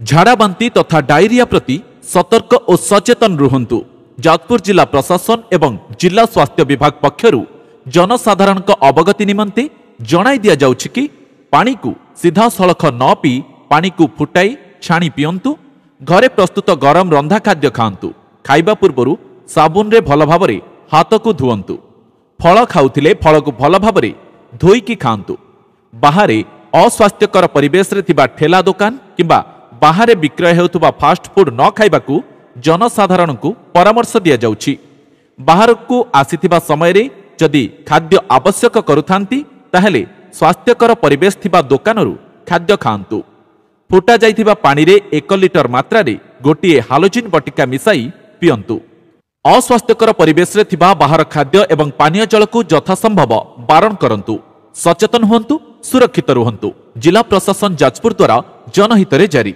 ଝାଡ଼ାବାନ୍ତି ତଥା ଡାଇରିଆ ପ୍ରତି ସତର୍କ ଓ ସଚେତନ ରୁହନ୍ତୁ। ଯାଜପୁର ଜିଲ୍ଲା ପ୍ରଶାସନ ଏବଂ ଜିଲ୍ଲା ସ୍ୱାସ୍ଥ୍ୟ ବିଭାଗ ପକ୍ଷରୁ ଜନସାଧାରଣଙ୍କ ଅବଗତି ନିମନ୍ତେ ଜଣାଇ ଦିଆଯାଉଛି କି ପାଣିକୁ ସିଧାସଳଖ ନ ପିଇ ପାଣିକୁ ଫୁଟାଇ ଛାଣି ପିଅନ୍ତୁ। ଘରେ ପ୍ରସ୍ତୁତ ଗରମ ରନ୍ଧା ଖାଦ୍ୟ ଖାଆନ୍ତୁ। ଖାଇବା ପୂର୍ବରୁ ସାବୁନରେ ଭଲ ଭାବରେ ହାତକୁ ଧୁଅନ୍ତୁ। ଫଳ ଖାଉଥିଲେ ଫଳକୁ ଭଲ ଭାବରେ ଧୋଇକି ଖାଆନ୍ତୁ। ବାହାରେ ଅସ୍ୱାସ୍ଥ୍ୟକର ପରିବେଶରେ ଥିବା ଠେଲା ଦୋକାନ କିମ୍ବା ବାହାରେ ବିକ୍ରୟ ହେଉଥିବା ଫାଷ୍ଟଫୁଡ୍ ନ ଖାଇବାକୁ ଜନସାଧାରଣଙ୍କୁ ପରାମର୍ଶ ଦିଆଯାଉଛି। ବାହାରକୁ ଆସିଥିବା ସମୟରେ ଯଦି ଖାଦ୍ୟ ଆବଶ୍ୟକ କରୁଥାନ୍ତି, ତାହେଲେ ସ୍ୱାସ୍ଥ୍ୟକର ପରିବେଶ ଥିବା ଦୋକାନରୁ ଖାଦ୍ୟ ଖାଆନ୍ତୁ। ଫୁଟା ଯାଇଥିବା ପାଣିରେ 1 ଲିଟର ମାତ୍ରାରେ ଗୋଟିଏ ହାଲୋଜିନ୍ ବଟିକା ମିଶାଇ ପିଅନ୍ତୁ। ଅସ୍ୱାସ୍ଥ୍ୟକର ପରିବେଶରେ ଥିବା ବାହାର ଖାଦ୍ୟ ଏବଂ ପାନୀୟ ଜଳକୁ ଯଥାସମ୍ଭବ ବାରଣ କରନ୍ତୁ। ସଚେତନ ହୁଅନ୍ତୁ, ସୁରକ୍ଷିତ ରୁହନ୍ତୁ। ଜିଲ୍ଲା ପ୍ରଶାସନ ଯାଜପୁର ଦ୍ୱାରା ଜନହିତରେ ଜାରି।